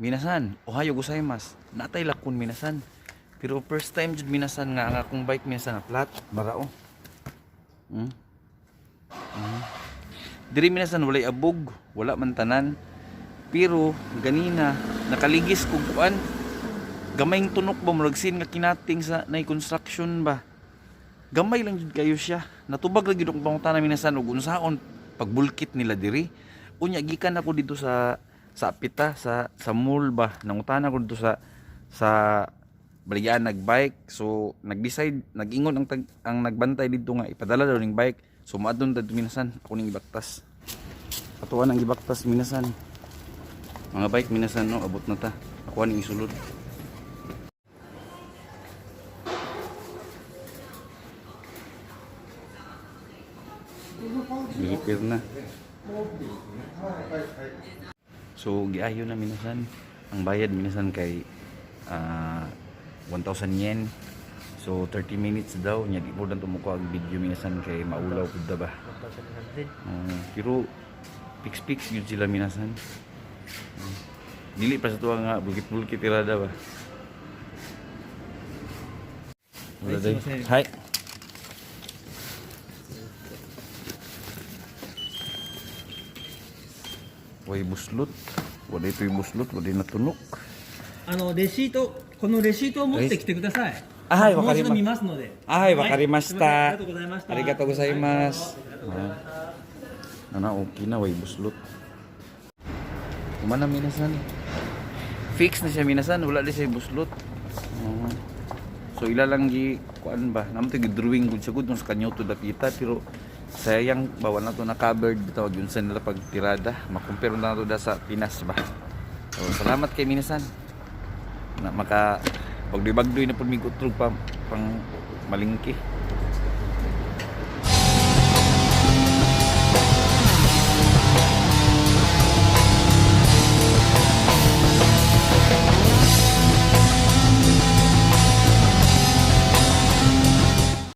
Minasan, ohayo gozaimasu. Natay lakon, minasan. Pero first time jud, minasan, nga ang akong bike, minasan, na flat, marao. Diri, minasan, walay abog, wala man tanan. Pero ganina nakaligis kog kuan. Gamayng tunok ba, murag sin nga kinating sa nay construction ba. Gamay lang jud kayo siya. Natubag lang jud akong pangutana, minasan, og unsaon pagbulkit nila diri. Unya gikan ako dito sa Pita sa mall ba. Nangutana ko dito sa baligaan nagbike. So nag-decide, nag-ingon ang nagbantay dito nga ipadala daw ning bike. So moadto ta, minasan, ako ning ibaktas. Atuan ang gibaktas, minasan. Mga bike, minasan, no, abot na ta. Ako ning isulod. Repair na. So giayo na, minasan. Ang bayad, minasan, kay 1,000 yen. So 30 minutes daw nya. Di mo dan tumuko ang video, minasan, kay maulaw pud ta ba. 1,100. Pero fix-fix yun sila, minasan. Dili pa sa tuwa nga bulkit-bulkit tirada ba. Wala day. Hi. Way buslot. Wala ito'y buslot, wala natunok. あのレシートこのレシートを持ってきてください。あはい。もう一度わかりま見ますので。はい、わかりました。ありがとうございました。ありがとうございます。はいどうぞ。ありがとうございました。 Nana, okay na, way buslot. Kumana, minasan. Fix na siya, minasan, wala di siya buslot. Oo. So ila lang gi kuan ba. Namo to gi-drawing gud siya gud sa kanyo to dapita, pero sayang ba, wala to na covered bitaw yun sa nila pagtirada. Makumpare na to da sa Pinas ba. So salamat kay minasan. Na maka bagdoy-bagdoy na pud mig utrog pa pang malingki.